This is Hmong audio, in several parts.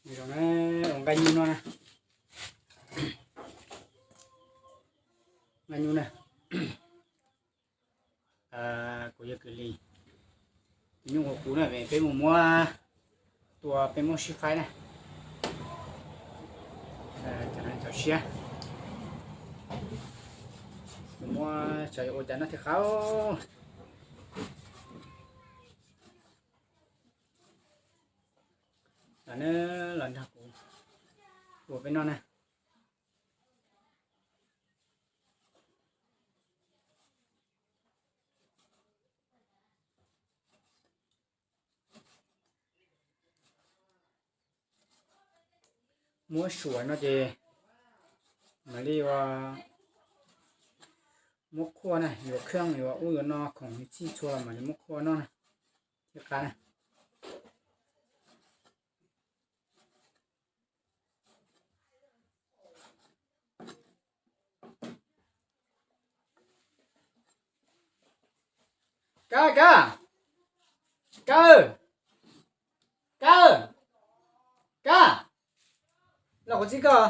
Zoo na, ua nqaij nyuj no na. Nqaij nyuj na. Kuv yog Kwm Lis, tus nyuj hauv kuv na, peb mus muab tua peb muab sib faib na. Cov no cov siab, mus muab xyov yuav ua cas noj thiaj qab. Los na, los nrog kuv ua peb noj na. Muab suav no ces mam li ua, muab qhuaj na, yuav kheej yuav ub yuav no khoom txhij txhua mam li muab qhuaj noj na, thiaj qab na. Kab, kab, kab, kab, kab, los kuv txib koj.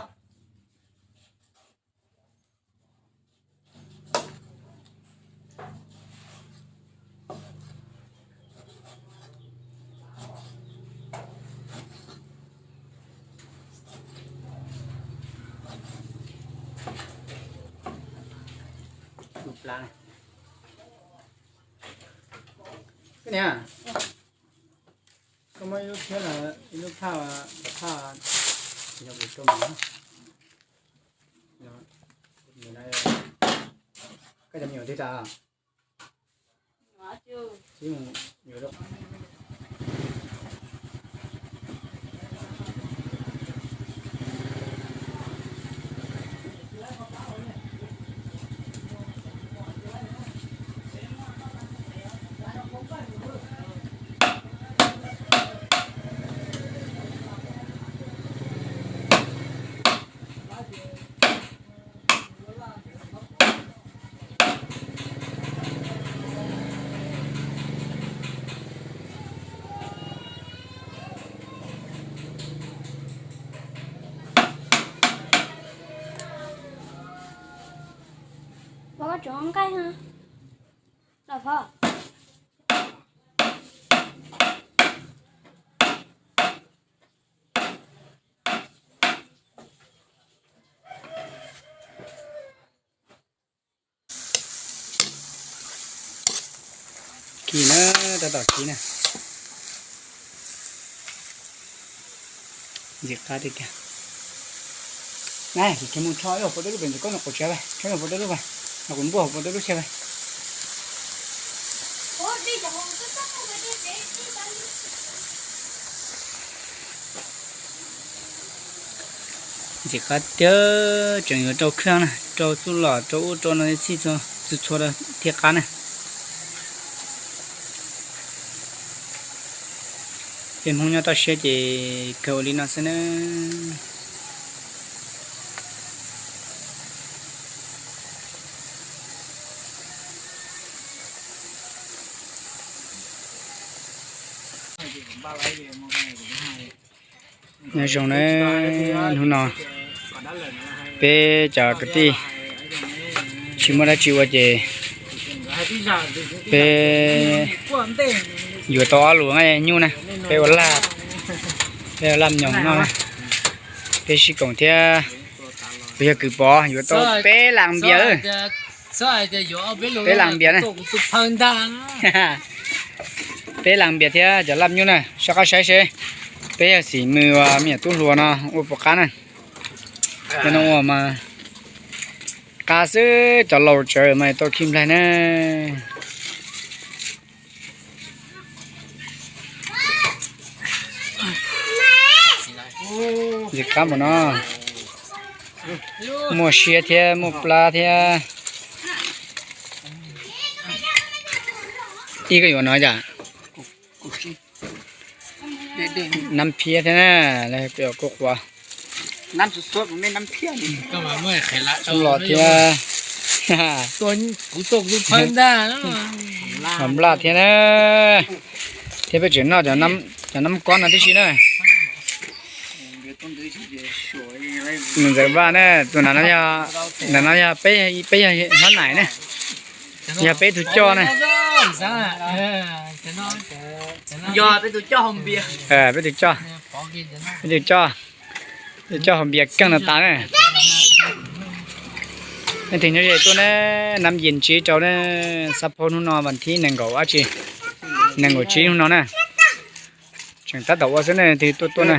Koj niam, koj muab ib lub phiab los ib lub phaj, phaj, yog kuv rau mov. Koj cov me nyuam twg tas? Pov, koj tsuav nqaij, los pov. Kis na, tab tom kis na. Ntxim qab tiag tiag. Na, kuv mus rho ib hauv paus dawb lub pem ntawm koj no, kuv tsav, rho ib hauv paus dawb lub, no kuv npuaj hauv paus dawb lub xyaw. Ntxim qab tiag, tseem yuav rau kheej na, rau txuj lom rau ub rau no txhij txhua thiaj qab na. Peb Hmoob nyob toj siab ces kawg ua li no xwb na. Nyob zoo na, hnub no peb cov kwv tij tsis muaj dab tsi ua ces peb yuav tau ob lus nyuj na, peb ua laj, peb ua laj nyoos noj na. Peb sib koom thiab, kuv yog Kwv Pov yuav tau peb las npias. Peb las npias na. Peb las npias thiab cov laj nyuj na, soj qab saib seb peb yog xim mws uas me nyuam tub hluas no ua puas qab na. Cov no ua mas qab xwb, cov laus tsawv mas tau khi nplaig na. Ntxim qab mus no, muaj siab thiab muaj plab thiab. Ib, koj yuav no cas? Nab phiab thiab na, kuj qhuav. Los thiab, hom laj thiab na, thiab peb tseem noj cov nab kob no tib si na. Nws ntxawm Vaj ne, tus ntawm no yog, ntawm no yog peb, peb yog hlob Naim ne, yog peb tug coj ne. Peb tug coj, peb tug coj, peb tug coj haus npias keej no tas ne. Nej twg nyob ze tuaj ne, nab yis tsiv rau ne, xab phob hnub no vas thib nees nkaum dab tsi, nees nkaum tsib hnub no na. Tseem tab tom ua xwb ne, twg tuaj tuaj na.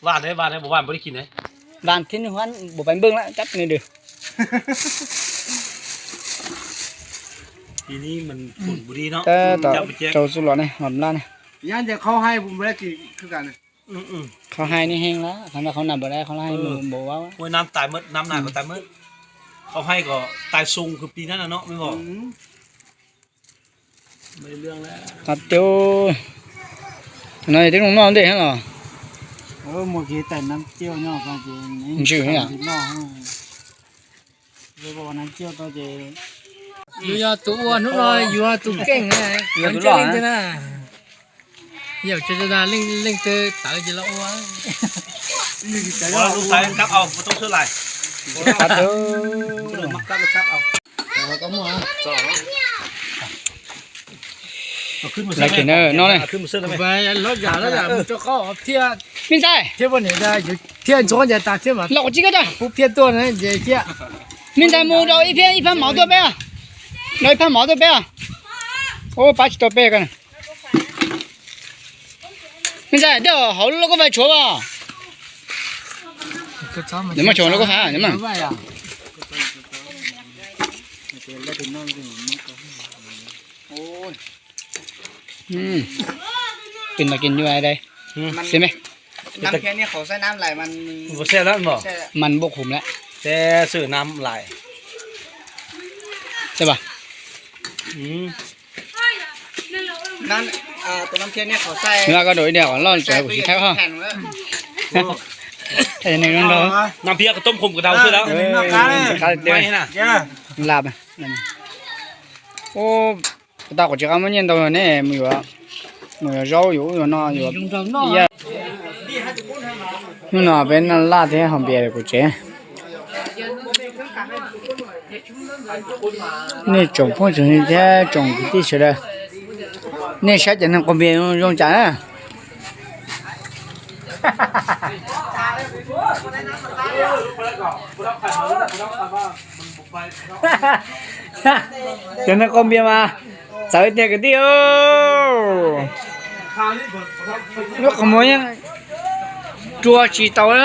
Vas thib nws huab npaum pais npwj lawm cab nws dws. Tab tom rau xub los ne, hom laj ne. Qhov hais ne heev lawm, qhov no qhov nas npaum dab, qhov hais npaum vab. Qhov hais kom tais xoo kws plig nab no. Qhov tias no yog tib zoo noj ntej los. Ntsws. Yus yog tus ua hnub no yus yog tus keej, yog tus leej twg na. Yog tsis leej twg tawv ces los ua. Lawv kev no no ne. Me ntxhais, los qhov tsis koj tag. Me ntxhais mus rau ib phab, ib phab mov tuaj peb, rau ib phab mov tuaj peb. Ua pab tsis tau peb ko. Me ntxhais, tej hauv lub koj fais tshuav as. Muaj tshuav lub koj fais. Tus no kis nyuaj dai. Xib me. Mas npua khum lawm. Tej pas. Nws koj dua ib diav qhov loj tseem kuv tsis thaij ho. Nam phiab koj tom khum kawg daus xwb lawm. Laj. Ua, tau qhov tsis qab muab nyiaj ntau ne, mus yuav, mus yuav zaub yuav ub yuav no yuav. Hnub no peb noj laj thiab haus npias kuv tsev. Nej tsoom phooj tsoom ywg thiab tsoom kwv tij sawv daws, nej saib cov neeg qaug npias zoo cas na. Cov neeg qaug npias mas txawv tiag kwv tij. Lub qhov muag yeej rua tsis tau na.